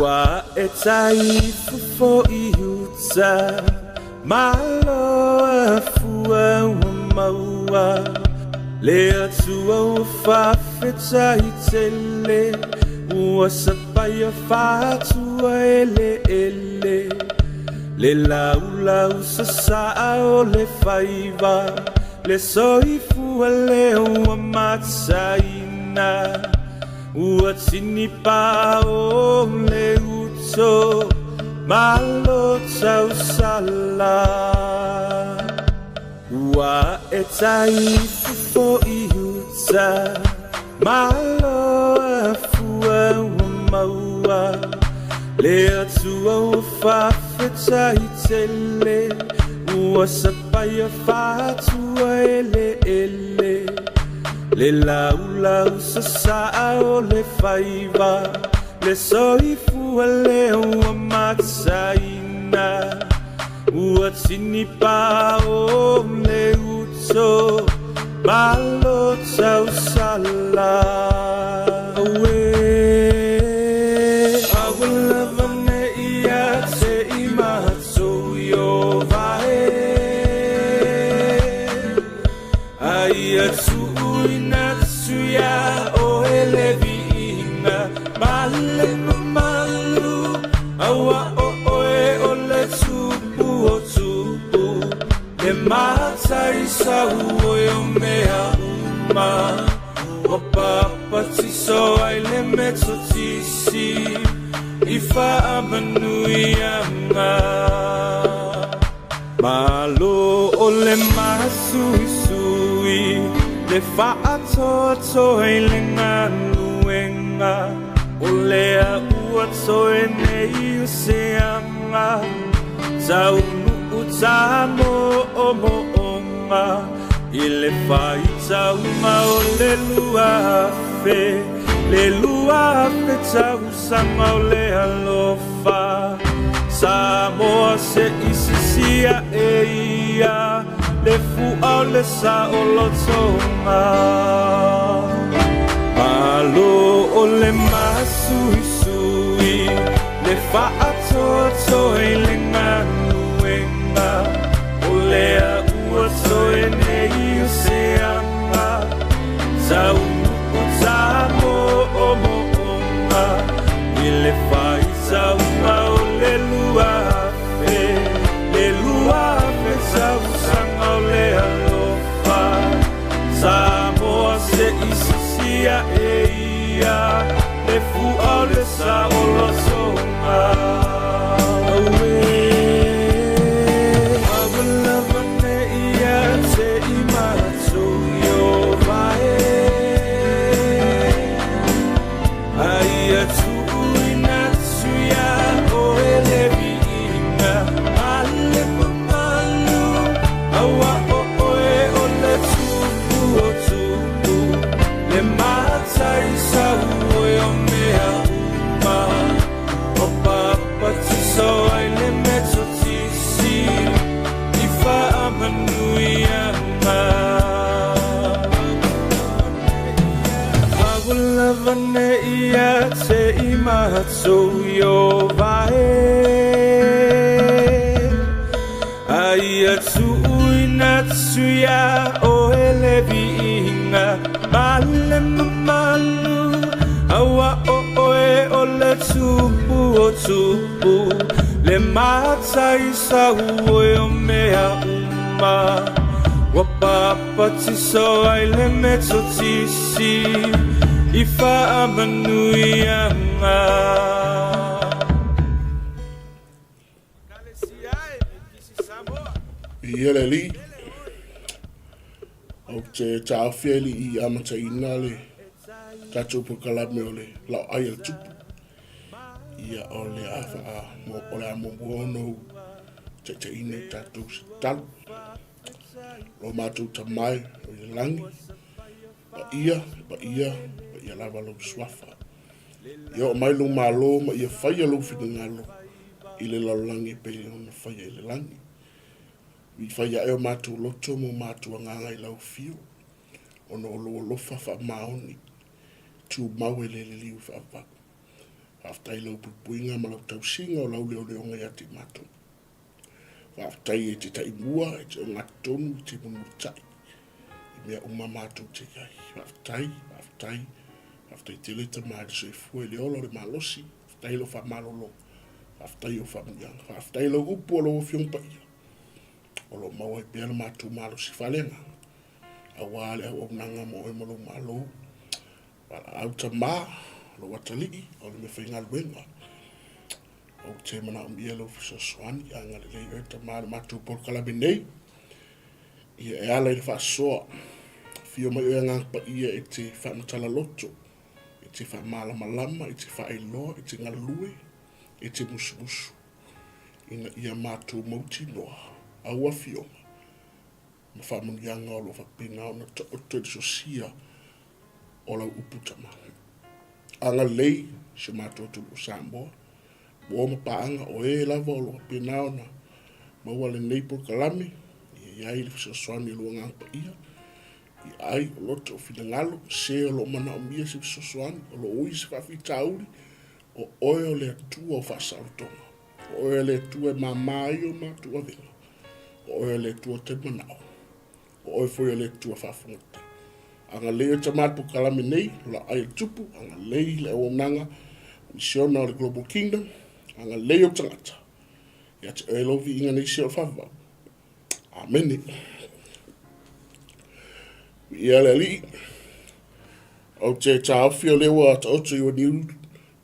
Ua e tai fofo i uta Malo a fua ua maua Le Atua ua faafetai tele Ua sapaia faatua eleele Le laulau sasaa o le faiva Le soifua lea ua mataina Ua tinipa o le uto Malo tausala Ua e tai fofo i uta Malo a fua ua maua Le Atua ua faafetai tele Ua sapaia faatua eleele Le laulau sasaa o le faiva Le soifua lea ua mataina Ua tinipa o le uto Malo tausala Auē Aua lava ne i ia te i matou Ieova e A ia tuuina atu iā oe le viiga ma le mamalu, aua o oe o le Tupu o tupu, le Matai sau oe o mea uma, ua papatiso ai le Metotisi i faamanuiaga. Malo o le masuisui, le faatoatoa i le galuega, o lea ua toe nei o se aga, taunuu ta moomooga, i le faitauga o le 2000, le 2000 tausaga o le alofa. Samoa se i sisi aʻe ia le fua o le saolotoga. Malo o le masuisui, le faatoatoa i le galuega, o lea ua toe nei o se aga, taunuu ta moomooga, i le faitauga o le 2000, le 2000 tausaga o le alofa. Samoa se i sisi aʻe ia le fua o le saolotoga. Auē, aua lava ne i ia te i matou Ieova e, A ia tuuina atu iā oe le viiga ma le mamalu, aua o oe o le Tupu o tupu, le Matai sau oe o mea uma, ua papatiso ai le Metotisi i faamanuiaga. Aua lava ne i ia te i matou Ieova e, A ia tuuina atu iā oe le viiga ma le mamalu, aua o oe o le Tupu o tupu, le Matai sau oe o mea uma, ua papatiso ai le Metotisi i faamanuiaga. Ia le Alii, ou te taofi ai i amataina le tatou polokalame o le laoai a le Tupu. Ia o le a wha, o le a muamua ona ou taitaiina i tatou se tatalo. Lo matou Tama e o i le lagi, paia, paia, paia lava lou suafa. Ia oo mai lou malo ma ia faia lou finagalo i le lalolagi e pei ona faia i le lagi. Fai ae o matou loto ma o matou agaga i lau afio, ona o lou alofa faamaoni, tumau e le liliu i faavavau. Faafetai i lau puipuiga ma lau tausiga o lau leoleoga ia te i matou. Faafetai e te taimua, e te ogatotonu, e te mulimulitai i mea uma matou te i ai. Faafetai, faafetai, faafetai tele Tama i le soifua i le ola o le malosi. Faafetai i lau faamalolo, faafetai i ou faamanuiaga, faafetai i lau upu o lau Afioga Paia, o lo o maua ai pea le matou malosi faaleagaga, aua le auaunaga mo oe ma lou Malo. Valaau Tama, lou atalii, o le meafaigaluega. Ou te manaomia lou fesoasoani, agalelei oe Tama i le matou polokalame nei, ia e ala i le faasoa. Afio mai oe Agaga Paia e te faamatala loto, e te faamalamalama, e te faailoa, e te galue, e te musumusu, ina ia matou mautinoa au afioga ma faamanuiaga o lo o faapena ona taoto i le sosia o lau upu Tama. Agalelei si o matou atunuu o Samoa, uo ma paaga o e lava o lo o faapena ona maua lenei polokalame, ia i ai le fesoasoani o lou Agaga Paia, i ai o loto o finagalo, se o lo o manaomia se fesoasoani, o lo o ui se faafitauli, o oe o le Atua o faasaolotoga. O oe o le Atua e māmā ai o matou avega. O oe o le Atua talimanao. O oe foi o le Atua faafogata. Agalelei oe Tama i le polokalame nei, o laau ai o le Tupu, agalelei le auaunaga misiona o le Global Kingdom, agalelei ou tagata. Ia te oe lou viiga nei se o le faavavau. Amene. Viia le Alii. Ou te taofi o lea ua taoto i Uaniu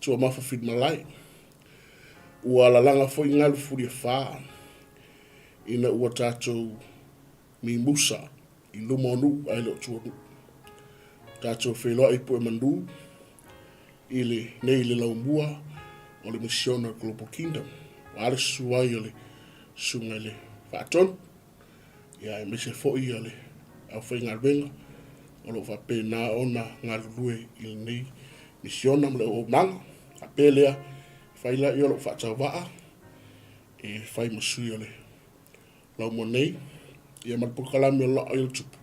Tuamafa Filimalae. Ua lalaga foi galu fuliafa ina ua tatou mimusa i luma o nuu ae le o tua o nuu. Tatou feiloai i pue manu i le nei le laumua o le misiona o le Global Kingdom. Ua le susu ai o le susuga i le Faatonu, ia aemaise foi o le aufaigaluega o lo o faapena ona galulue i lenei misiona ma le auaunaga. Faapea lea, fai laia o lou faatauvaa e fai ma sui o le laumua nei, ia ma le polokalame o Laai o le Tupu,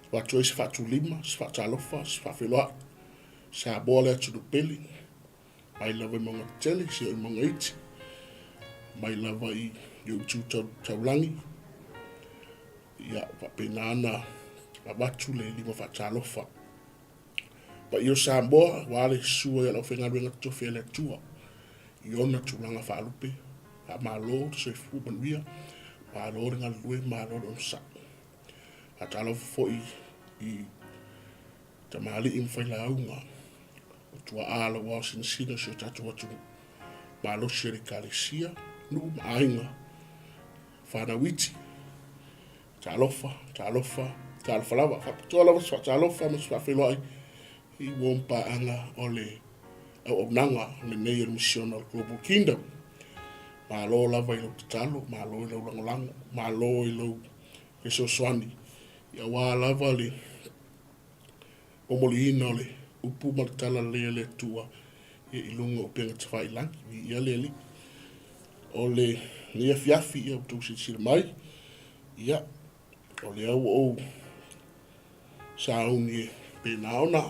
e avatu ai se faatulima, se faatalofa, se faafeiloai. Samoa le atunuu pele, mai lava i mauga tetele seia oo i mauga iti, mai lava i ou itu taulagi, ia faapena ona avatu le lima faatalofa. Paia o Samoa, aua le susu ai o le aufaigaluega totofi a le Atua i ona tulaga faalupe, faamalo le soifua manuia, malo le galulue, malo le onosai. Faatalofa foi i tamalii ma failauga o tuaa lauao sinasina o si o tatou atunuu, malosi o le Ekalesia, nuu ma aiga, fanau iti, Talofa, talofa, talofa lava. Faapitoa lava se faatalofa ma se faafeiloai i uo ma paaga o le auaunaga lenei o le misiona o le Global Kingdom. Malo lava i lou tatalo, malo i lou lagolago, malo i lou fesoasoani aua lava le momoliina o le upu ma le tala lelei a le Atua i luga o upega tafailagi. Viia le Alii. O lenei afiafi, ia ua outou silasila mai, ia, o lea ua ou sauni e pena ona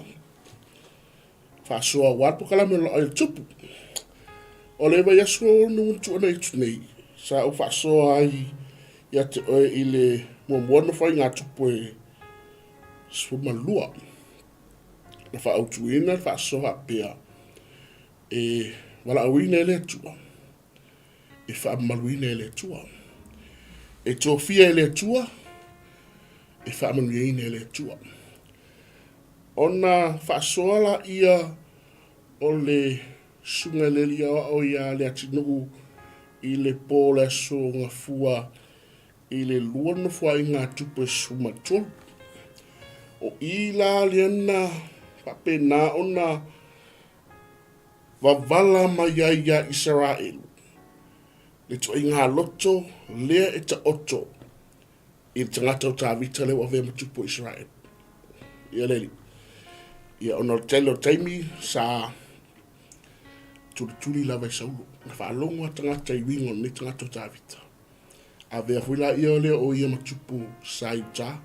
faasoa aua le polokalame o Laai o le Tupu. O le vaiaso na tuanai atu nei, sa ou faasoa ai ia te oe i le muamua ona faigatupu e 12. Na faaautuina le faasoa faapea, e valaauina e le Atua, e faamamaluina e le Atua, e tofia e le Atua, e faamanuiaina e le Atua. Ona faasoa laia o le Susuga i le Alii Aoao ia Leatinuu i le po o le Aso Gafua i le lua nofoaiga a Tupu e 13. O i la lea na faapena ona vavala mai ai iā Isaraelu le ituaiga loto lea e taoto i le tagata o Tavita lea ua avea ma tupu o Isaraelu. Ia le alii. Ia ona o le tele o taimi sa tulituli lava e Saulo. Na faalogo a tagata i uiga o lenei tagata o Tavita. Avea foi laia o lea o ia ma tupu sa i uta.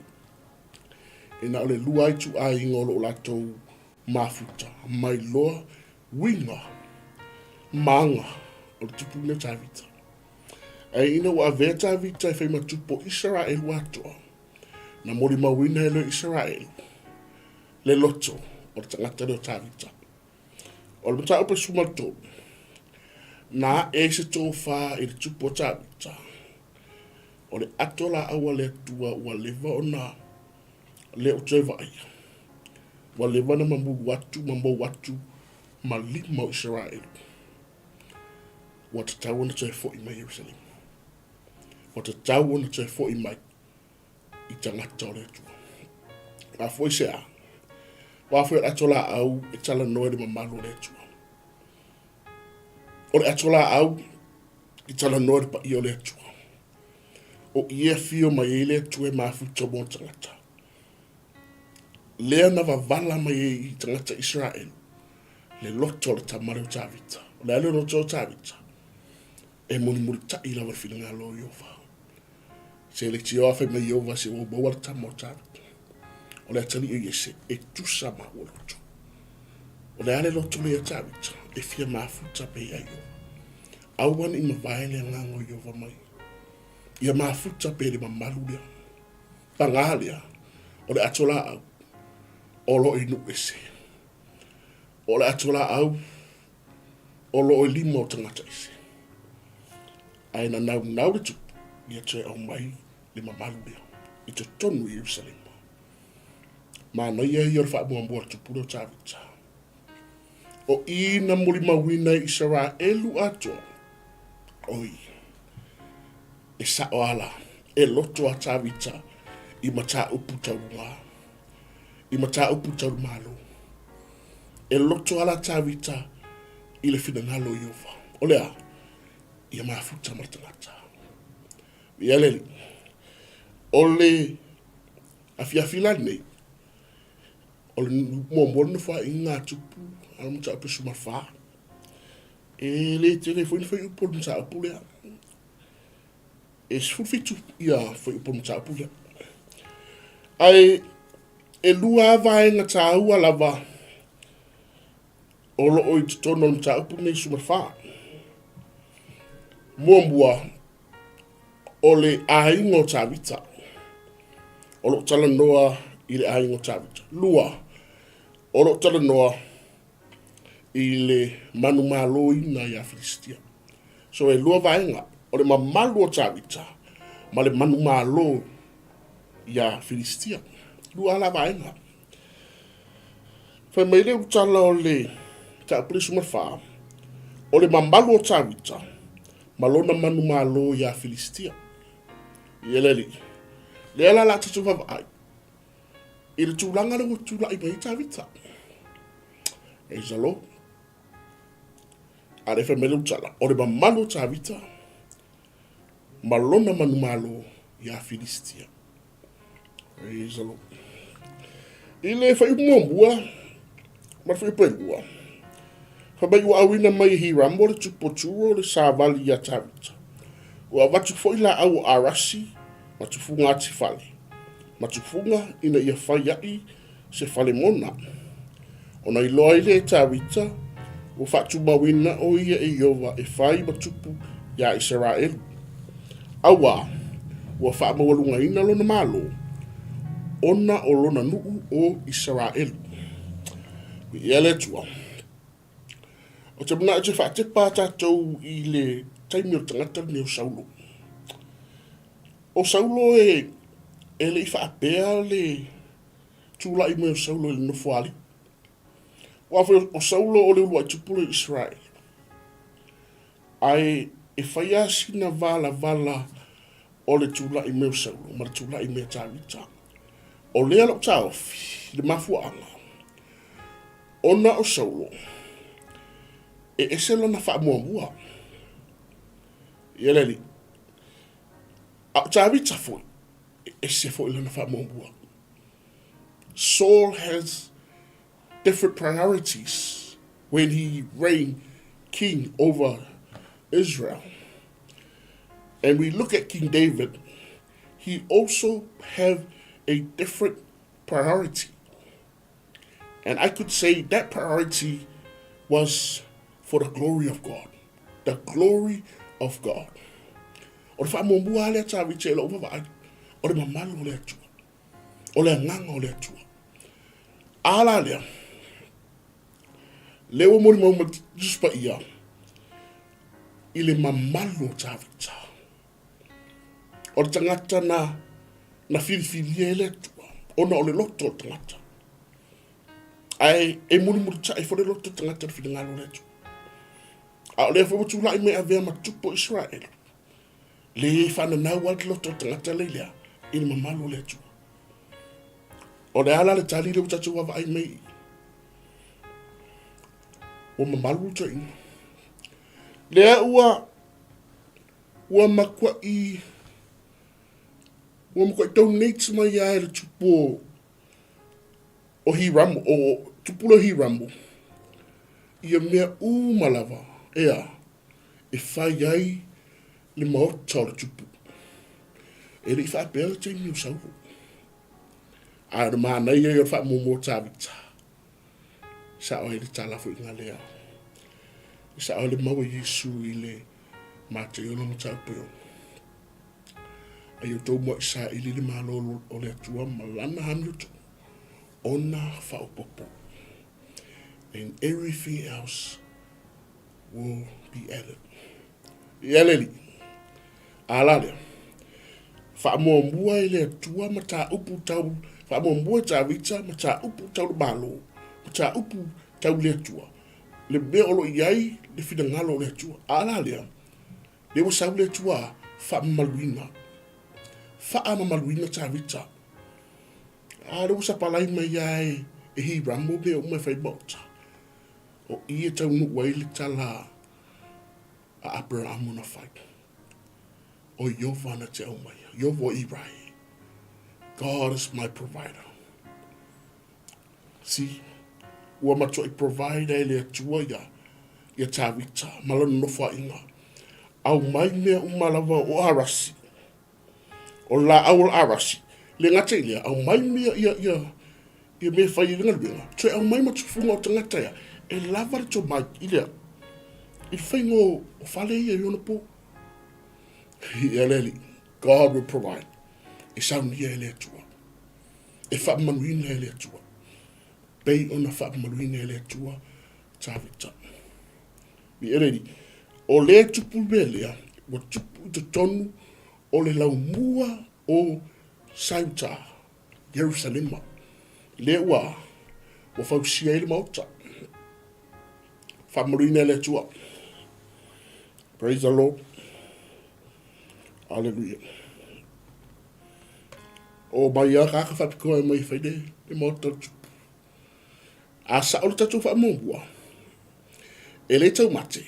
E na o le lua ituaiga o lo o latou mafuta mai loa uiga ma aga o le tupu lenei o Tavita. Ae ina ua avea Tavita e fai ma tupu o Isaraelu atoa, na molimauina ai loa e Isaraelu le loto o le tagata lea o Tavita. O le mataupu e 13, na ae ai se tofa i le tupu o Tavita, o le ato laau a le Atua ua leva ona le o toe vaaia, ua leva ona mamulu atu ma mou atu ma lima o Isaraelu, ua tatau ona toe foi mai Ierusalema. Ua tatau ona toe foi mai i tagata o le Atua. Mafua i se a? Aua foi o le ato laau e talanoa i le mamalu o le Atua. O le ato laau e talanoa i le paia o le Atua. O i e afio mai ai le Atua e mafuta mo tagata. Lea na wavala mai ai i tagata Israelu le loto o le tama lea o Tavita. O le a le loto o Tavita? E mulimulitai lava le finagalo o Ieova. Se leitioa fai mai Ieova se ua maua le tama o Tavita. O le atalii o Iese e tusa ma ua loto. O le a le loto lea ia Tavita e fia mafuta pea ia Ieova. Aua ne i mavae le agaga o Ieova mai. Ia mafuta pea i le mamalu lea. Paga lea, o le ato laau o lo o i nuu ese. O le ato laau o lo o i lima o tagata ese. Ae na naunau le tupu ia toe aumai le mamalu lea i totonu i Ierusalema. Manaia ia o le faamuamua a le tupu lea o Tavita. O i na molimauina e Isaraelu atoa, oi, e sao ala, e loto a Tavita i mataupu tau luga, i mataupu tau le Malo. E loto ala Tavita i le finagalo o Ieova. O le a? Ia mafuta ma le tagata. Ia le Alii, o le afiafi la lenei, o le muamua le nofoaiga a Tupu a le mataupu 14. E le tele foi ni fuaiupu o le mataupu lea. E 17 ia fuaiupu o le mataupu lea. Ae e lua lava vaega taua lava o lo o i totonu o le mataupu lenei 14. Muamua, o le aiga o Tavita. O lo o talanoa i le aiga o Tavita. Lua, o lo o talanoa i le manumaloina ia Filistia. So e lua vaega, o le mamalu o Tavita ma le manumalo ia Filistia. Lua la vaega. Fai mai le ulutala o le mataupu 14, o le mamalu o Tavita ma lona manumalo iā Filistia. Ia le alii, lea la o le a tatou vaavaai i le tulaga lea ua tulai mai ai Tavita. Praise the Lord. A lea fai mai le ulutala, o le mamalu o Tavita ma lona manumalo iā Filistia. Praise the Lord. I le fuaiupu muamua ma le fuaiupu elua, fai mai ua auina mai e Hiramo le tupu o Turo le savali iā Tavita. Ua avatu foi laau o Arasi ma tufuga atifale, ma tufuga ina ia fai aʻi se fale mona. Ona iloa ai lea e Tavita, ua faatumauina ʻo ia e Ieova e fai ma tupu iā Isaraelu. Auā, ua faamaualugaina lona malo, ona o lona nuu o Isaraelu. Viia le Atua. Ou te manao e faatepa tatou i le taimi o le tagata lenei o Saulo. O Saulo e, e le i faapea le tulai mai o Saulo i le nofoalii. Aua foi o Saulo o le uluai tupu lea i Isaraelu. Ae e fai lava sina valavala o le tulai mai o Saulo ma le tulai mai o Tavita. O lea lou taofi i le mafuaaga, ona o Saulo e ese lona faamuamua. Ia le alii. A o Tavita foi, e ese foi lana faamuamua. Saul has different priorities when he reigned king over Israel. And we look at King David, he also have a different priority. And I could say that priority was for the glory of God. The glory of God. O le faamuamua lea Tavita i lou vaavaai, o le mamalu o le Atua. O le agaga o le Atua. A la lea, lea ua molimau mai Tusi Paia i le mamalu o Tavita. O le tagata na, na filifilia e le Atua, ona o le loto o le tagata. Ae e mulimulitai foi le loto o le tagata i le finagalo o le Atua. A o lea foi ua tulai mai avea ma tupu o Israele, le faananau lava le loto o le tagata le i lea i le mamalu o le Atua. O le a la le tali lea ua tatou vaavaai mai i i? Ua mamalu le toeaina. Lea ua ua matuai ua matuai donate mai lava e le tupu o o Hiramo, o tupu le Hiramo, ia mea uma lava, ea, e fai ai le maota o le tupu. E le i faapea le taimi o Saulo. A o le manaia ia o le faamuamua o Tavita. Sao ai le tala foi lea. E sao ai le mau a Iesu i le Mateo lona mataupu e ono. A ia outou mua'i saili le Malo o le Atua ma lana amiotonu, ona faaopoopo. And everything else will be added. Ia le Alii, a la lea, faamuamua e le Atua mataupu tau, faamuamua e Tavita mataupu tau le Malo, mataupu tau le Atua, le mea o lo o i ai le finagalo o le Atua. A la lea, lea ua sau le Atua faamamaluina, faamamaluina Tavita. A lea ua sapalai mai lava e, e Hiramo mea uma e fai maota. O i e taunuu ai le tala a Aperamo na fai. O Ieova na te aumaia. Ieova o Irai. God is my provider. See, ua matuai provide e le Atua ia, ia Tavita ma lona nofoaiga. Aumai mea uma lava o Arasi. O le laau o le Arasi. Le gata i lea, aumai mea ia, ia, ia mea e fai ai le galuega. Toe aumai ma tufuga o tagata ia, e lava le tomai i lea, i le faiga o, o fale ia i ona po. Ia le Alii, God will provide. E saunia e le Atua. E faamamaluina e le Atua. Pei ona faamamaluina e le Atua Tavita. I eleni, o lea tupu le mea lea, ua tupu i totonu o le laumua o Saiuta, Ierusalema, lea ua, ua fausia ai le maota. Faamamaluina e le Atua. Praise the Lord. Hallelujah. O mai a kaka whapikoa e mai whaine e maota o tupu. A sao le tatou faamuamua, e le taumate,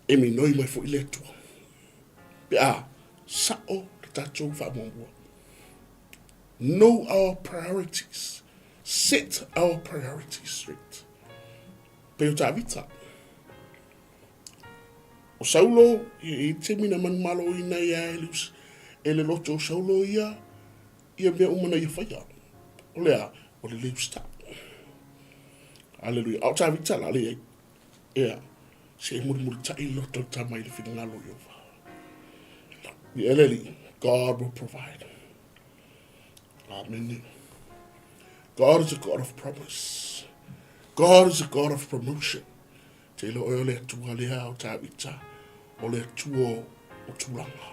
e minoi mai foi le Atua. Pe a sao le tatou faamuamua. Know our priorities. Set our priorities straight. Pei o Tavita. O Saulo, e i te taimi na manumaloina ia e le, e le loto o Saulo ia, ia mea uma na ia faia. O le a? O le leusta. Aleluia. A o Tavita la le iai. Ea, se e mulimulitai le loto o le tama i le finagalo o Ieova. I ele alii, God will provide. Amene. God is a God of promise. God is a God of promotion. Te iloa oe o le Atua lea o Tavita, o le Atua o tulaga.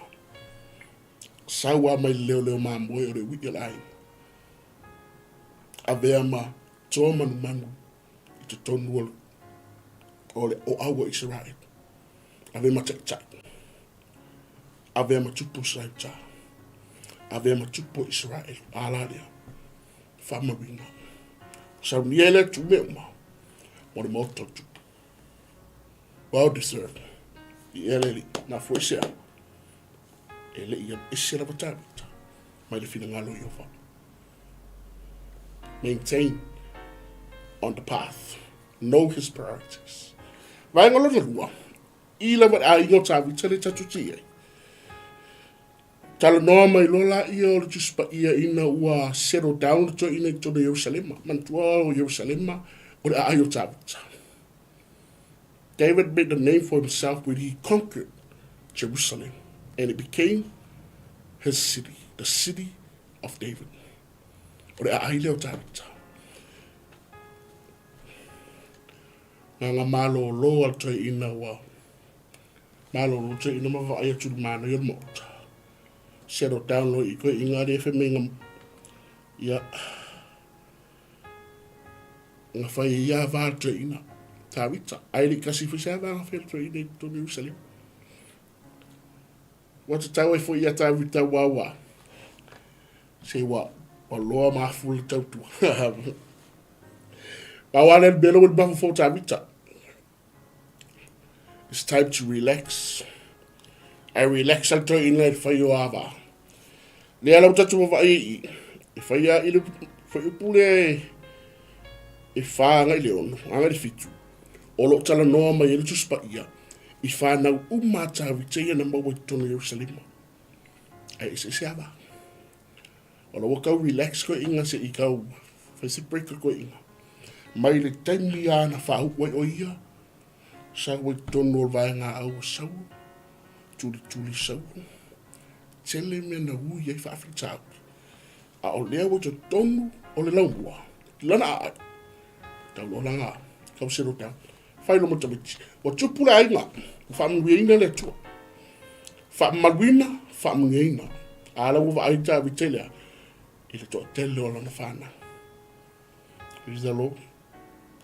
Sau lava mai le leoleo mamoe o le uiʻi o le aiga. Avea ma toa manumanu i totonu o, o le oau o Isaraelu. Avea ma taitai. Avea ma tupu o Israeta. Avea ma tupu o Isaraelu. A la lea. Faamauina. Saunia e le Atua mea uma mo le maota o le tupu. Well deserved. I ea le Alii, na foi se a, e le i ese lava Tavita mai le finagalo o Ieova. Maintain on the path. Know his priorities. Vaega lona lua, i lava le aiga o Tavita le tatou ti ai. Talanoa mai loa laia o le Tusi Paia ina ua settle down le toeaina i totonu o Ierusalema. Manatua o Ierusalema o le aai o Tavita. David made a name for himself when he conquered Jerusalem and it became his city, the city of David. O le aai lea o Tavita. Nga malōlō a le toeaina ua malōlō toeaina ma vaai atu i le manaia o le maota. Settle down loa i toeaina lea fai mai nga ia nga fai ai ia va le toeaina Tavita. Ae le i kasi foi se ava nga fai a le toeaina i totonu o Ierusalema. Ua tatau ai foi ia Tavita ua ua se ua ua loa mafu le tautua. Pau lava lea o le mea lea ua i le mafaufau o Tavita. It's time to relax. Ae relax a le toeaina i le fai o ava. Lea la ua tatou vaavaai ai i i, e fai lava i le fuaiupu lea e 4 agai i le 6, agai i le 7, o lo o talanoa mai ai le Tusi Paia i fanau uma a Tavita ia na maua i totonu o Ierusalema. Ae eseese ava. O la ua tau relax toeaiina se i tau fai se break a toeaiina. Mai le taimi lava na faauu ai o ia, sau ai totonu o le vaega au o Saulo, tulituli Saulo, tele mea na ui ai faafitauli. A o lea ua i totonu o le laumua, i lana aai, tau loa lana tau settle down. Fai lo ma tamaiti. Ua tupu le aiga, ua faamanuiaina le Atua. Faamamaluina, faamanuiaina. A la ua vaai Tavita i le a? I le toatele o lana fanau. Praise the Lord.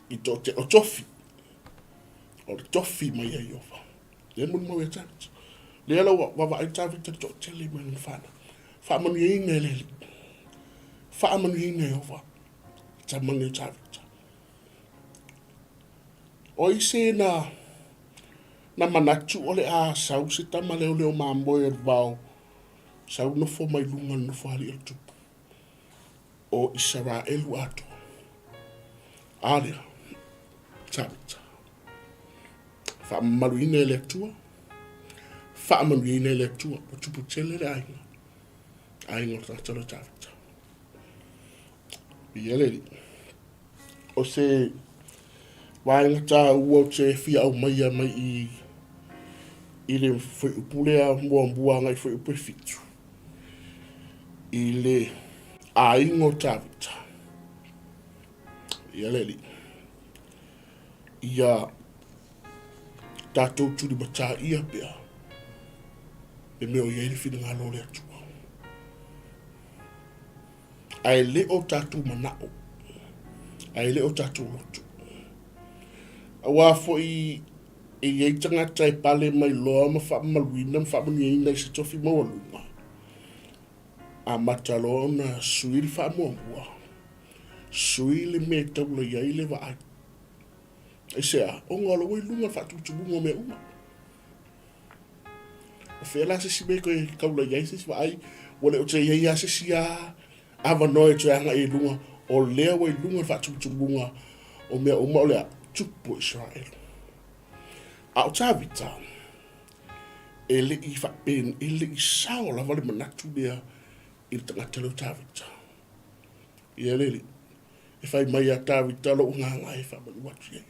I toatele, o tofi. O le tofi mai a Ieova. Lea molimau ia Tavita. Lea la ua vaavaai Tavita i le toatele mai lana fanau. Faamanuiaina e le Alii. Faamanuiaina e Ieova. Tamani o Tavita. O ai se na na manatu o le a sau se tama leoleo mamoe o le vao sau nofo mai luga o le nofoalii o le tupu o Isaraelu atoa. A lea, Tavita. Faamamaluina e le Atua, faamanuiaina e le Atua, ua tupu tele le aiga, aiga o le tagata lea o Tavita. Ia le Alii. O se vaega taua ou te fia aumaia mai i i le fuaiupu lea muamua agai fuaiupu e 7 i le aiga o Tavita. Ia le Alii. Ia tatou tulimatāia pea le mea o i ai le finagalo o le Atua. Ae le o tatou manao, ae le o tatou loto. Aua foi e i ai tagata e pale mai loa ma faamamaluina ma faamanuiaina i se tofi maualuga, amata loa ona sui le faamuamua, sui le mea e taula i ai le vaai. Aisea? Ona o la ua i luga le faatutumuga o mea uma. O fea la se isi mea e toe taula i ai se isi vaai, ua le o toe i ai lava se isi lava avanoa e toe agai i luga, o lea ua i luga le faatumutumuga o mea uma o le a tupu o Isaraelu. A o Tavita, e le i faapena, e le i sao lava le manatu lea i le tagata lea o Tavita. Ia le alii, e fai mai ia Tavita lou agaga e faamanu atu i ai.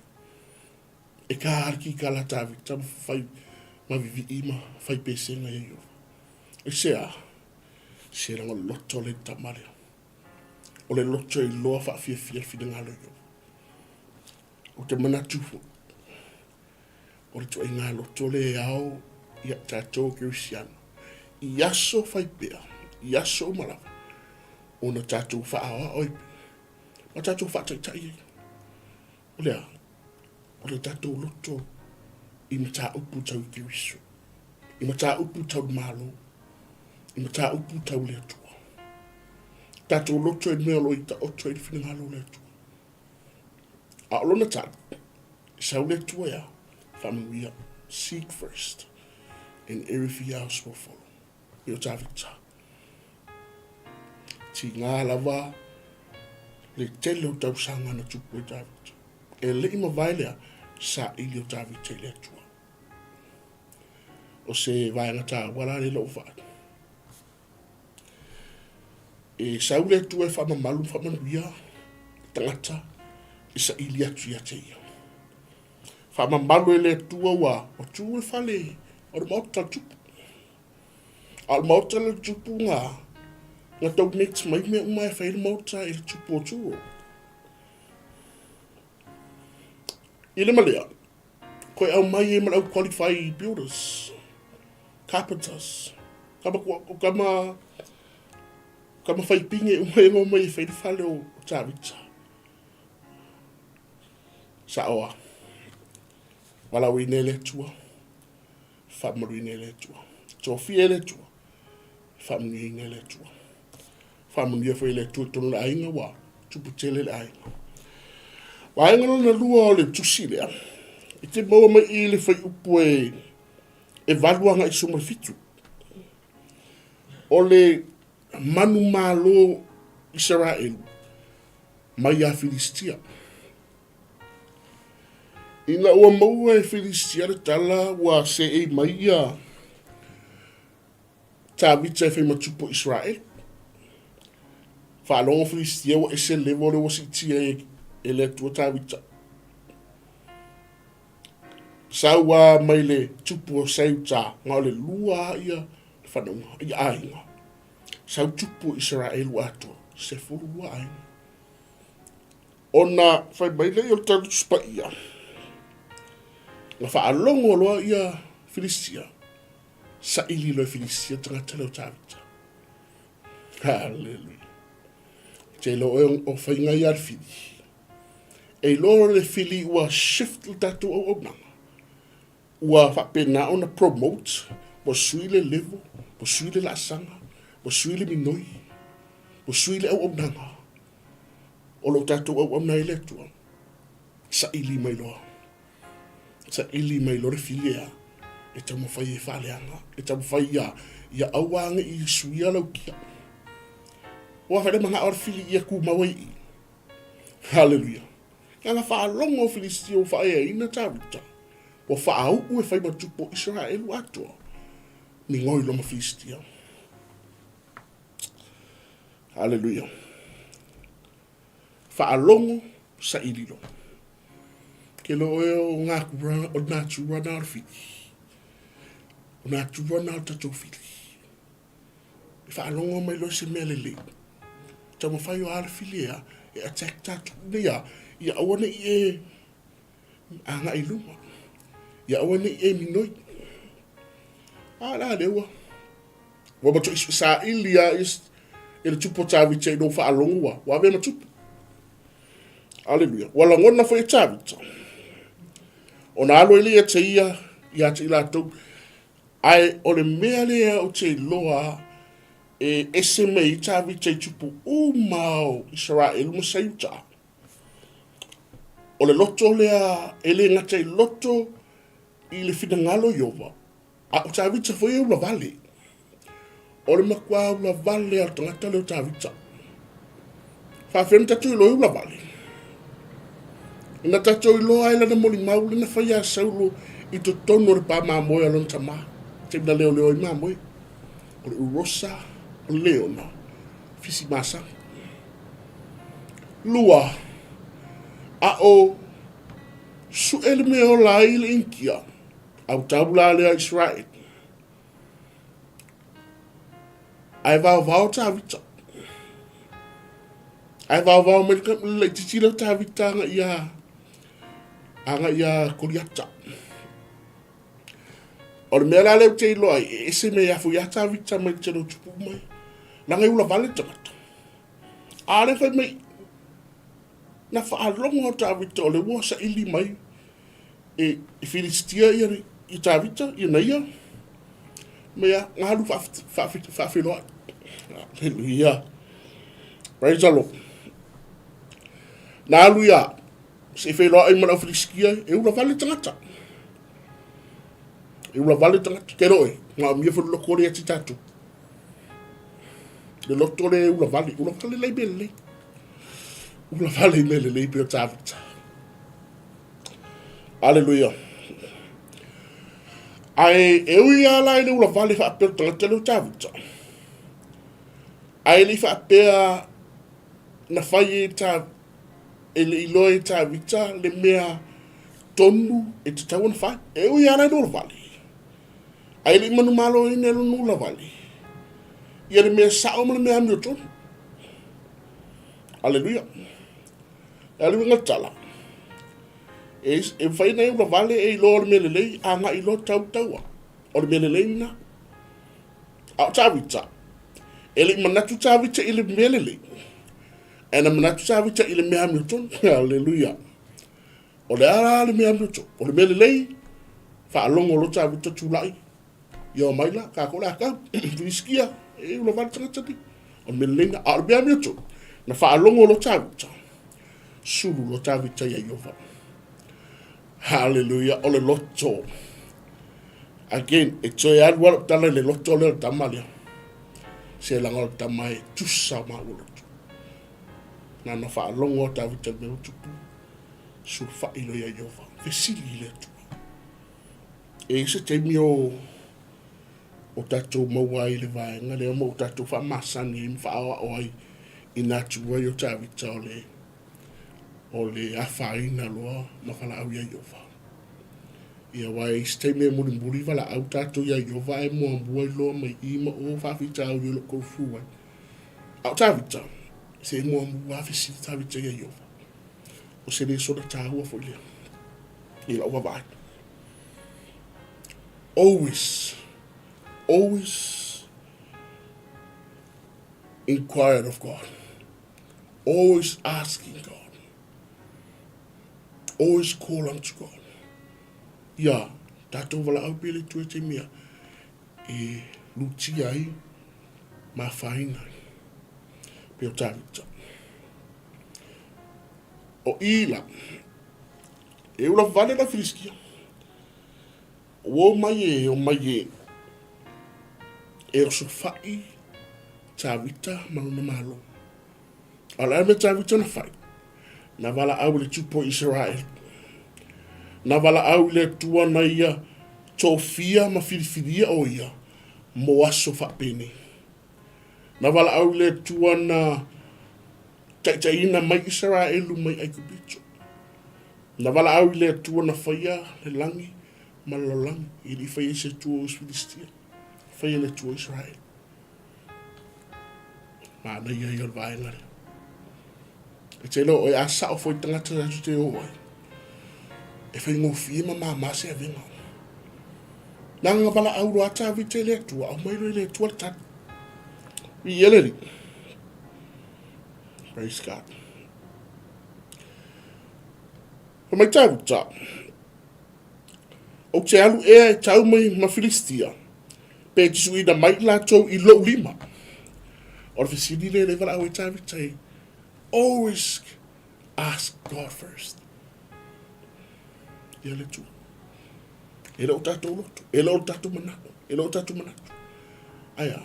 E ka le kikala a Tavita ma fai ma vivii ma fai pesega ia Ieova. Aisea? Se leaga o le loto lea i le tama lea. O le loto e iloa faafiafia le finagalo o Ieova. Ou te manatu foi, o le ituaiga loto lea e ao ia tatou Kerisiano i aso fai pea, i aso uma lava, ona tatou faaoao ai pea, ma tatou faataitai ai. O le a? O le tatou loto i mataupu tau i Keriso, i mataupu tau le Malo, i mataupu tau le Atua. Tatou loto i mea o lo o i taoto ai le finagalo o le Atua. A o lona tali, e sau le Atua ia, faamanuia, seek first, and everything else will follow. E o Tavita. Tiga lava le tele o tausaga na tupu ai Tavita. E le i mavae lea, saili o Tavita i le Atua. O se vaega taua la lea i lou vaai. E sau le Atua e faamamalu ma faamanuia le tagata e saili atu ia te ia. Faamamalu e le Atua ua tu le fale o le maota o le tupu. A o le maota le tupu na na donate mai mea uma e fai le maota i le tupu o Turo. I le malea, koe au mai e ma le au qualify builders, carpenters, kama, kama, kama fai pinge uma e mai e fai le fale o Tavita. Saoa. Walauina e le Atua. Faamanuiaina e le Atua. Tofia e le Atua. Faamanuiaina e le Atua. Faamanuia foi e le Atua i totonu o le aiga ua tupu tele le aiga. Vaega lona lua o le tusi lea, e te maua mai i le fuaiupu e, e 8 agai 17. O le manumalo Isaraelu mai ia Filistia. Ina ua maua e Filistia le tala ua seei mai ia Tavita e fai ma tupu o Isaraelu. Faalogo Filistia ua ese le level lea ua siitia e, e le Atua Tavita. Sau a mai le tupu o Seuta, na o le lua ia le whanauga, ia aiga. Sau tupu o Isaraelu atoa, 12 aiga. Ona fai mai lea o le Tusi Paia, na faalogo loa ia Filistia, saili loa e Filistia tagata lea o Tavita. Haleluia. Te iloa oe o faiga ia a le fili. E iloa le fili ua shift le tatou auaunaga. Ua faapena ona promote, ua sui le level, ua sui le laasaga, ua sui le minoi, ua sui le auaunaga. O lo o tatou auauna ai le Atua, saili mai loa. Saili mai loa le fili ea e taumafai e faaleaga, e taumafai ia, ia aua ne i suia lau kia. Ua fai le manao o le fili ia tumau ai i. Haleluia. Na faalogo o Filistia ua faaeaina Tavita, ua faauu e fai ma tupu o Isaraelu atoa, migoi loa ma Filistia. Haleluia. Faalogo saili loa. Ke loa oe o ngā kura, o nā tura nā o le fili. O nā tura nā o le tatou fili. E faalogo mai loa se mea lelei. Taumafai o a le fili ea, e attack tatou. Nei a, ia aua ne i e agai i luma. Ia aua ne i e minoi. A la lea ua. Ua matuai saili lava e le tupu o Tavita ina ua faalogo ua, ua avea ma tupu. Aleluia. Ua lagona foi e Tavita. Ona alu ai lea ia te ia, ia te i latou. Ae o le mea lea ou te iloa e ese mai ai Tavita i tupu uma o Isaraelu ma Saiuta. O le loto lea e le gata i loto i le finagalo o Ieova, A o Tavita foi e ulavale. O le matua ulavale a le tagata lea o Tavita. Faafefea ona tatou iloa e ulavale? Na tatou iloa ai lana molimau lea na fai ia Saulo i totonu o le pa mamoe a lona tama, taimi na leoleo ai mamoe. O le urosa, o le leona, fisi masani. Lua, a o suʻe le mea e ola ai le Initia, Autau la lea Israel. Ae vaovao Tavita. Ae vaovao mai le laitiiti lea o Tavita aga ia aga ia Koliata. O le mea la lea ou te iloa ai, e ese mea ia foi ia Tavita mai le tele o tupu mai. Leaga e ula vale tagata. A lea fai mai, na faalogo o Tavita o le ua saili mai e Filistia ia i Tavita, ia na ia, ma ia galu faafeiloai. Hallelujah. Praise the Lord. Na alu ia, se i feiloai ma le au Filistia, e ula vale tagata. E ula vale tagata. Ke roe, ngā mia fo loko le ati tātou. Le loto le ula vale, ula vale lei mele lei. Ula vale i mele lei pe o Tavita. Aleluia. Ae e ui lava la i le ulavale faapea o le tagata lea o Tavita. Ae le i faapea na fai e ta, e le i iloa e Tavita le mea tonu e tatau ona fai. E ui lava la i le ulavale, ae le i manumaloina e lona ulavale ia le mea sao ma le mea amiotonu. Aleluia. O le a le uiga o le tala? E, e mafai ona e ulavale e iloa o le mea lelei, agai loa tau taua. O le mea lelei lena. A o Tavita, e le i manatu Tavita i le mea lelei, ae na manatu Tavita i le mea amiotonu. Aleluia. O le a la le mea amiotonu? O le mea lelei, faalogo loa Tavita tulai, ia omai la, kākou le a tau, Filisitia, e ulavale tagata nei. O le mea lelei lena. A o le mea amiotonu, na faalogo loa Tavita, sulu loa Tavita ia Ieova. Haleluia, o le loto. Again, e toe alu lava lau tala i le loto lea o le tama lea. Se leaga o le tama e tusa o maua loto. Na ona faalogo lava Tavita i le mea ua tupu, sulufai loa ia Ieova, fesili i le Atua. E i ai se taimi o o tatou maua ai i le vaega lea ma ua tatou faamasani ai ma faaoao ai i nā tuai o Tavita o le o le afaina loa ma valaau iā Ieova. Ia aua e i ai se taimi e mulimuli valaau tatou iā Ieova ae muamua iloa mai i ma o faafitauli o lo o kolufu ai. A o Tavita, se muamua lava fesili Tavita iā Ieova. O se lesona taua foi lea i lau vaavaai. Always, always inquire of God. Always asking God. Always call unto God. Ia, tātou walaau pe le tue te mea e lutia ai ma whaina ai. Pe o Tāvita. O Ila, e ula vale la Filistia. Ua o mai e, o mai e, e osofai Tavita ma lona malo. A o le a le mea Tavita na fai? Na valaau i le Tupu o Iseraele. Na valaau i le Atua na ia tofia ma filifilia o ia mo aso faapenei. Na valaau i le Atua na taitaiina mai Iseraelu mai Aikupito. Na valaau i le Atua na faia le lagi ma le lalolagi, e le i faia i se Atua o Filistia, faia e le Atua o Iseraele. Manaia ia o le vaega lea. E te iloa oe a sao foi tagata tatou te o ai, e faigofie ma māmā se avega. Leaga na valaau loa Tavita i le Atua, aumai loa i le Atua le tali. Viia le Alii. Praise God. Fai mai Tavita, Ou te alu ea e tau mai ma Filistia, pe tusuina mai i latou i lou lima. O le fesili lea le valaau ai Tavita e always ask God first. Ia le Atua. E le o tatou loto, e le o le tatou manao, e le o tatou manatu. Ae a,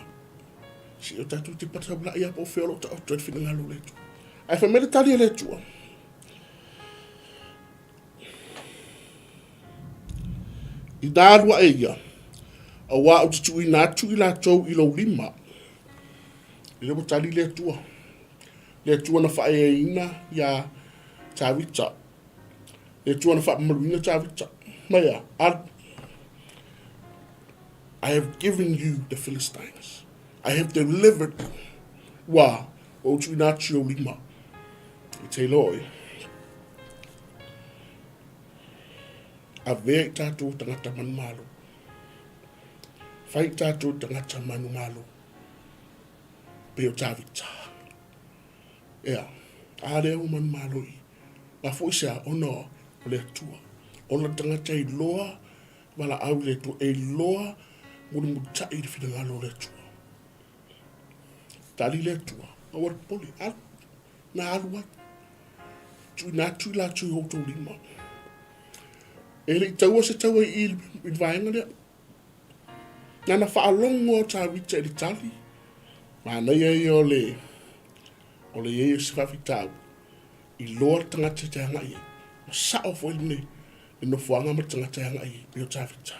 se i o tatou te pataulai lava po o fea o lo o taoto ai le finagalo o le Atua. Ae fai mai le tali a le Atua, Inā alu aʻe ia, auā ou te tuuina atu i latou i lou lima. Lea ua tali le Atua. Le Atua na faaeaina iā Tavita. Le Atua na faamamaluina Tavita. Mai a, alu. I have given you the Philistines. I have delivered you. Ua, ua ou tuuina atu i ou lima. E te iloa oe. Avea i tatou tagata manumalo. Fai i tatou tagata manumalo. Pei o Tavita. Ea, a lea ua manumalo i. Mafua i se a? Ona o le Atua. Ona tagata e iloa valaau i le Atua. E iloa mulimulitai i le finagalo o le Atua. Tali le Atua, aua le popole, alu, na alu ai. Tuuina atu i latou i o outou lima. E le i taua se taua i i le vaega lea. Na na faalogo o Tavita i le tali, manaia ia o le o le i ai o se faafitauli, iloa le tagata e te agai i ai. Ua sao foi le le nofoaga ma le tagata e agai i ai, pei o Tavita.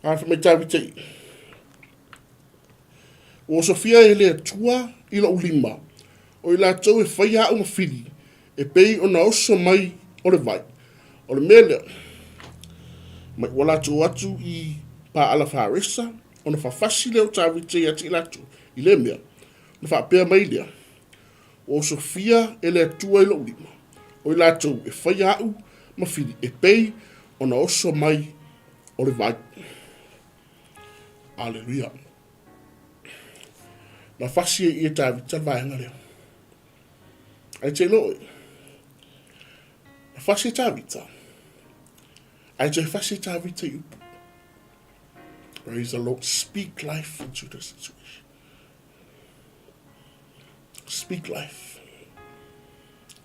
A fai mai Tavita i. Ua osofia e le Atua i lou lima, o i latou e faia aʻu ma fili, e pei ona oso mai o le vai. O le mea lea, mai ua latou atu i Paala Faresa, ona fafasi lea o Tavita ia te i latou i lea mea, ona faapea mai lea, Ua osofia e le Atua i lou lima, o i latou e faia aʻu ma fili, e pei ona oso mai o le vai. Aleluia. Na fasi e ia Tavita le vaega lea. Ae te iloa oe, na fasi e Tavita, ae toe fasi e Tavita i upu. Praise the Lord. Speak life into the situation. Speak life.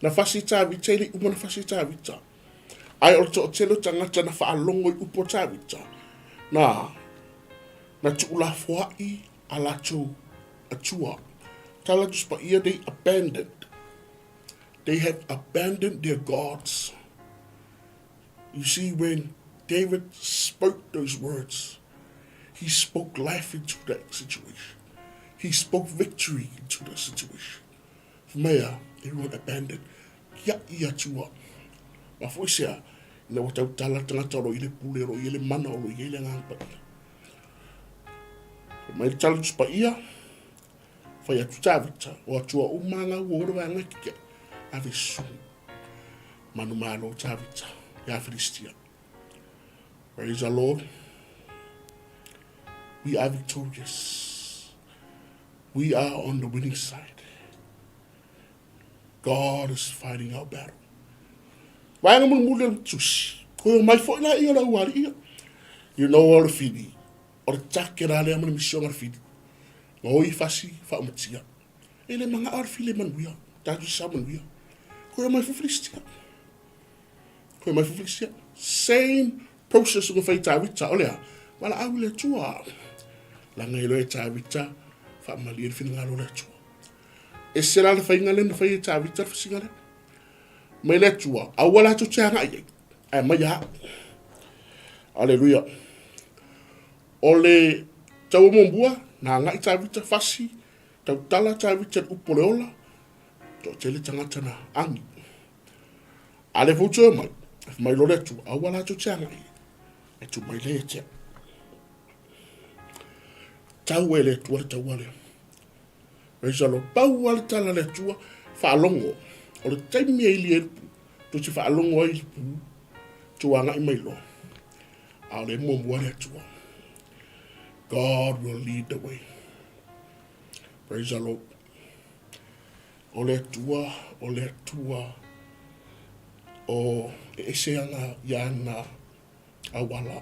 Na fasi Tavita i le uma na fasi Tavita. Ae o le toatele o tagata na faalogo i upu a Tavita, na, na tuulafoai a latou atua. Tala Tusi Paia, they abandoned. They have abandoned their gods. You see, when David spoke those words, he spoke life into that situation. He spoke victory into that situation. Mea, everyone abandoned. Kia i atua. Ma foi sea, ina ua tautala tagata o lo i le pule, o lo i le mana, o lo i le agaga paia. Mai le tala Tusi Paia, fai atu Tavita, o atua uma ngau o le vaega kike, ave susu. Manumalo Tavita, ia Filistia. Praise the Lord. We are victorious. We are on the winning side. God is fighting our battle. Vaega mulimuli o le tusi. Koe o mai foi la ia o le auali ia. You know o le fili. O le take la lea ma le misioga le fili. Ma oi fasi faaumatia. E le manga o le fili e manuia. Tātou sa manuia. Koe o mai foi Filistia. Koe mai foi Filistia. Same process o fai Tavita. O lea, wala au le Atua. Langa i loe Tavita, faamalie le finagalo o le Atua. Ese la le faiga lea na fai e Tavita le fasiga lea. Mai le Atua, aua latou te agai ai, ae mai ia au. Aleluia. O le taua muamua, na agai Tavita fasi, tautala Tavita i le upu o le ola, toatele tagata na agi. A le foi toe mai, mai loa le Atua, aua latou te agai ai, ae tuu mai lea ia te au. Tau e le Atua le taua lea. Praise the Lord. Pau lava le tala a le Atua, faalogo. O le taimi e ili ai le pu, tou te faalogo ai i le pu, tou agai mai loa. A o le muamua le Atua. God will lead the way. Praise the Lord. O le Atua, o le Atua, o e ese ana i ana auala.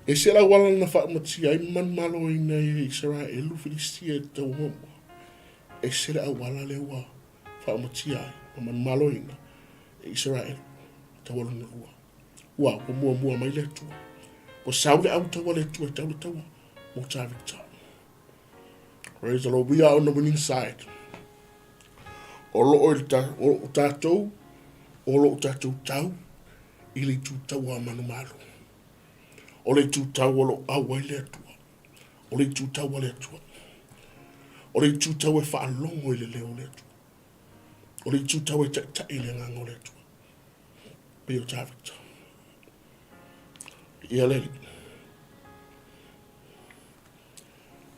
Ese le auala na faaumatia ai ma manumaloina e Isaraelu Filistia i le taua muamua. Ese le auala lea ua faaumatia ai ma manumaloina e Isaraelu i le taua lona lua. Ua ua muamua mai le Atua. Ua sau le au taua le Atua e tau le taua mo Tavita. Praise the Lord. We are on the winning side. O loo i le ta, o tatou, o loo tatou tau i le itu taua a manumalo. O le itu taua o loo au ai le Atua. O le itu taua le Atua. O le itu taua e faalogo i le leo o le Atua. O le itu taua e taitai i le agaga o le Atua. Pei o Tavita. Ia le Alii.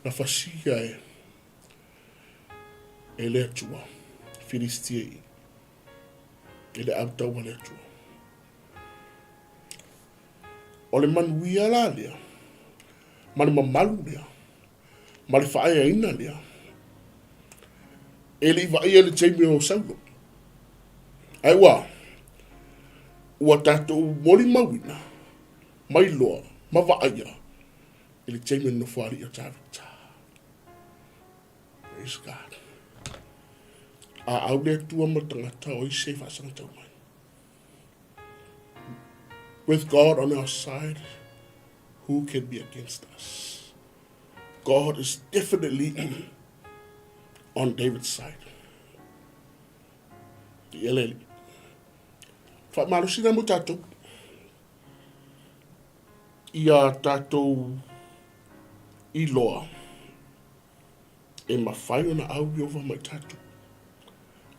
Na fasia e e le Atua, Filistia i, e le au taua le Atua. O le manuia la lea, ma le mamalu lea, ma le faaeaina lea, e le i vaaia i le taimi o Saulo. Ae ua, ua tatou molimauina, mailoa, ma vaaia, i le taimi o le nofoalii o Tavita. Praise God. A au le Atua ma le tagata o ai se faasagatau mai. With God on our side, who can be against us? God is definitely on David's side. Ia le Alii. Faamalosi la mo tatou. Ia tatou iloa. E mafai ona au Ieova ma i tatou,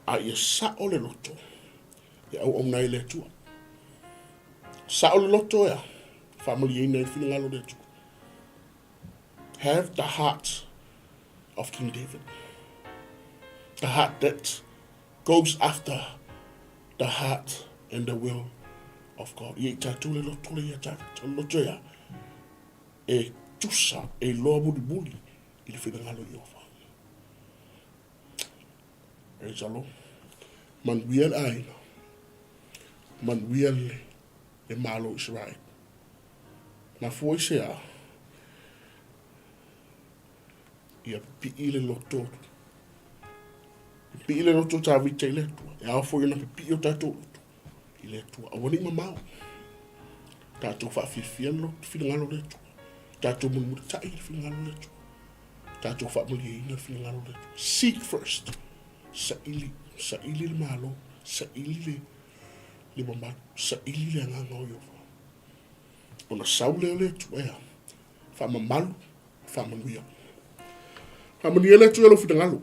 a ia sao le loto e auauna ai le Atua. Sao le loto ea, faamalieina ai le finagalo o le Atua. Have the heart of King David. The heart that goes after the heart and the will of God. Ia i tatou le loto le ia David. O le loto ia e tusa, e iloa mulimuli i le finagalo o Ieova. Praise the Lord. Manuia le aiga. Manuia le, le Malo o Israel. Mafua i se a? Ia pipii le loto. Pipii le loto o Tavita i le Atua. E ao foi ona pipii o tatou loto i le Atua. Aua ne i mamao. Tatou faafiafia le loto finagalo o le Atua. Tatou mulimulitai le finagalo o le Atua. Tatou faamalieina le finagalo o le Atua. Seek first. Saili, saili le Malo, saili le, le mamalu, saili le agaga o Ieova. Ona sau lea o le Atua e a? Faamamalu, faamanuia. Faamanuia le Atua i lou finagalo.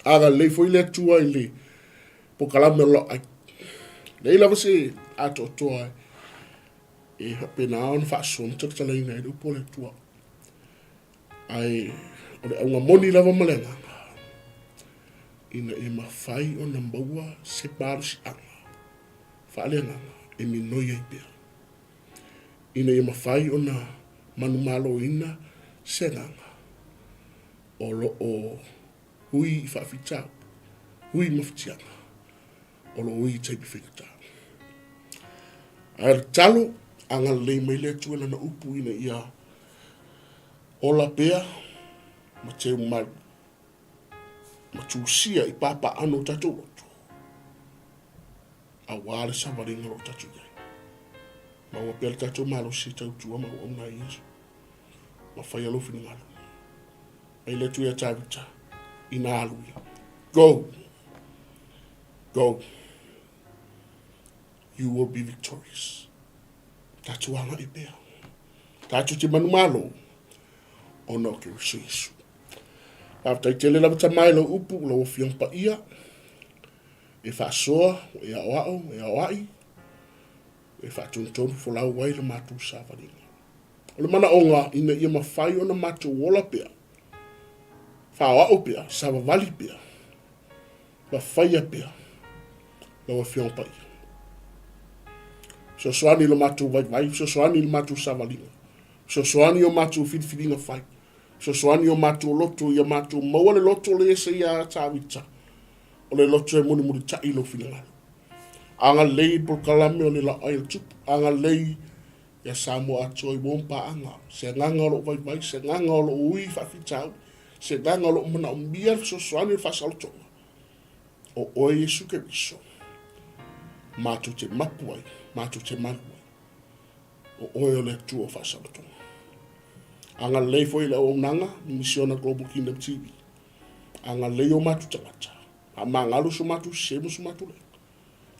Agalelei foi le Atua i le polokalame o lau ai. Leai lava se atoatoa e faapena ona faasoa ma talatalaina ai le upu a le Atua. Ae o le auga moni lava ma le agaga, ina ia mafai ona maua se malosiaga faaleagaga e minoi ai pea, ina ia mafai ona manumaloina se agaga o lo o hui i faafitauli, hui i mafatiaga, o lo o ui i taimi faigata. Ae o le tatalo, agalelei mai le Atua i Lana upu ina ia ola pea ma teumalu ma tusia i papaaano o tatou loto, aua le savaliga o lo o tatou i ai. Maua pea le tatou malosi e tautua ma auauna ai Iesu. Ma faia lou finagalo. Mai le Atua ia Tavita, ina alu ia. Go! Go! You will be victorious. Tatou agai pea. Tatou te manumalo ona o Keriso Iesu. Faafetai tele lava tama i lau upu, lau Afioga Paia, e faasoa, e aoao, e aoai, e faatonutonu folau ai le matou savaliga. O le manaoga ina ia mafai ona matou ola pea, faaoao pea, savavali pea, ma faia pea lau Afioga Paia. Fesoasoani i lo matou vaivai, fesoasoani i le matou savaliga, fesoasoani i o matou filifiliga fai, fesoasoani i o matou loto, ia matou maua le loto le ese ia Tavita, o le loto e mulimulitai i lou finagalo. Agalelei i polokalame o le laoai o le tupu, agalelei ia Samoa atoa i uo ma paaga, se agaga o loo vaivai, se agaga o loo ui faafitauli, se agaga o loo manaomia le fesoasoani o le faasaolotoga, o oe Iesu Keriso, matou te mapu ai, matou te malu ai, o oe o le Atua o faasaolotoga. Agalelei foi i le auaunaga, Misiona Global Kingdom TV. Agalelei o matou tagata, faamagalo so matou sese ma so matou leaga.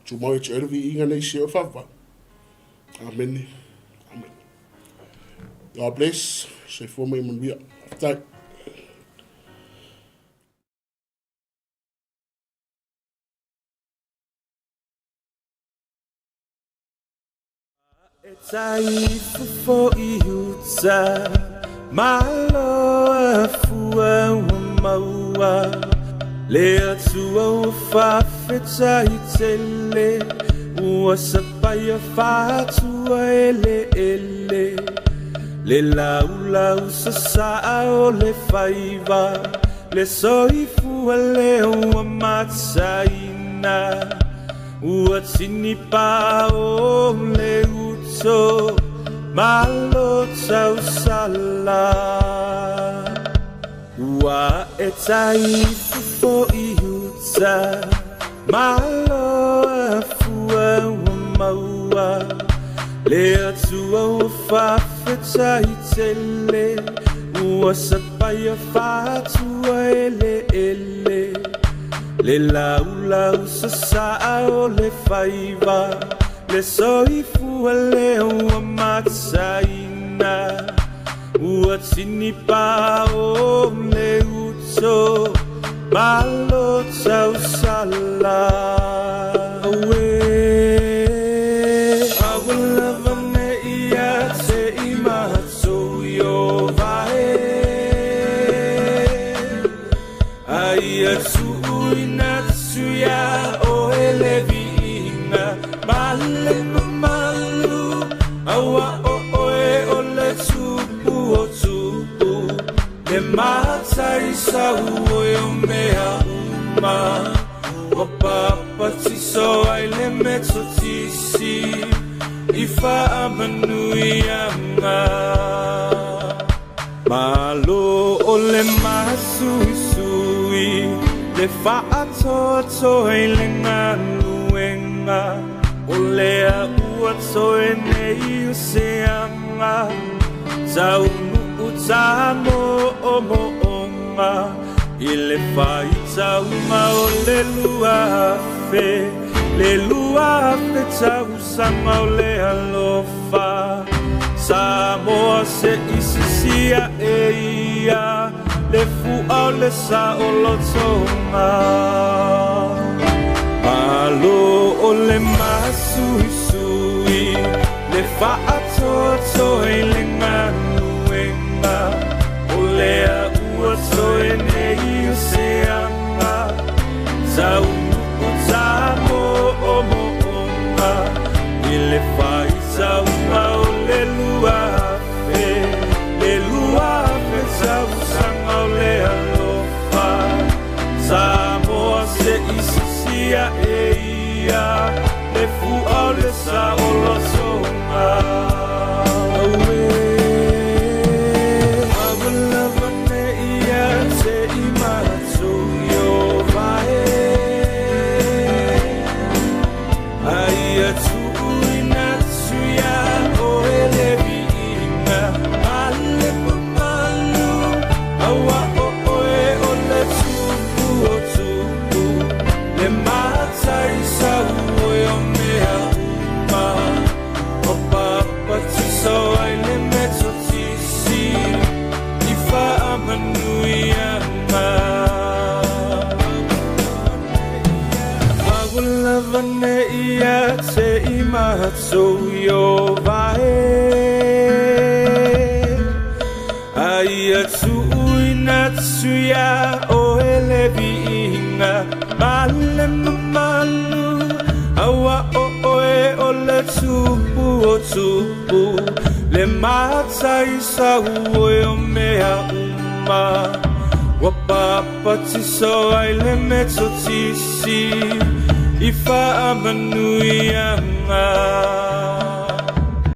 Tumau ia te oe le viiga nei se o faavavau. Amene. Amene. God bless. Soifua ma ia manuia. Faafetai. E tai fofo i uta, Malo a fua ua maua, Le Atua ua faafetai tele, Ua sapaia faatua eleele, Le laulau sasaa o le faiva, Le soifua lea ua mataina. Ua tini pa o le uto, malo tausala. Ua e tai fofo i uta, malo a fua ua maua, Le Atua ua faafetai tele, Ua sapaia faatua eleele, Le laulau sasaa o le faiva, Le soifua lea ua mataina, Ua tini pa o le uto. loto malo tausala. Aue aua lava ne ia te i matou i o vae aia tuuina atu iā oe le viiga ma le mamalu auā o oe o le Tupu o tupu le Mataisau o mea uma ua papatiso ai le Metotisi i faamanuiaga. Malo o le masuisui le faatoatoa i le galuega o lea ua toe nei o se aga taunuu tamoomooga i le faitauga o le 2000 le 2000 tausaga o le alofa Samoa se isisia e ia le fua o le saolotoga. Malo o le masuisui le faatoatoa i le galuega o lea ua toe nei o se aga taunuu tamoomooga i le faitauga o le 2000 le 2000 tausaga o le alofa Samoa se isisia e ia le fua o le saolotoga. Aue aua lava ne ia te i matou i o vae aia tuuina atu iā oe le viiga ma le mamalu auā o oe o le Tupu o tupu le Mataisau o mea uma ua papatiso ai le Metotisi i faamanuiaga. Aua lava ne ia te i matou i o vae aia tuuina atu iā oe le viiga ma le mamalu auā o oe o le Tupu o tupu le Mataisau o mea uma ua papatiso ai le Metotisi i faamanuiaga.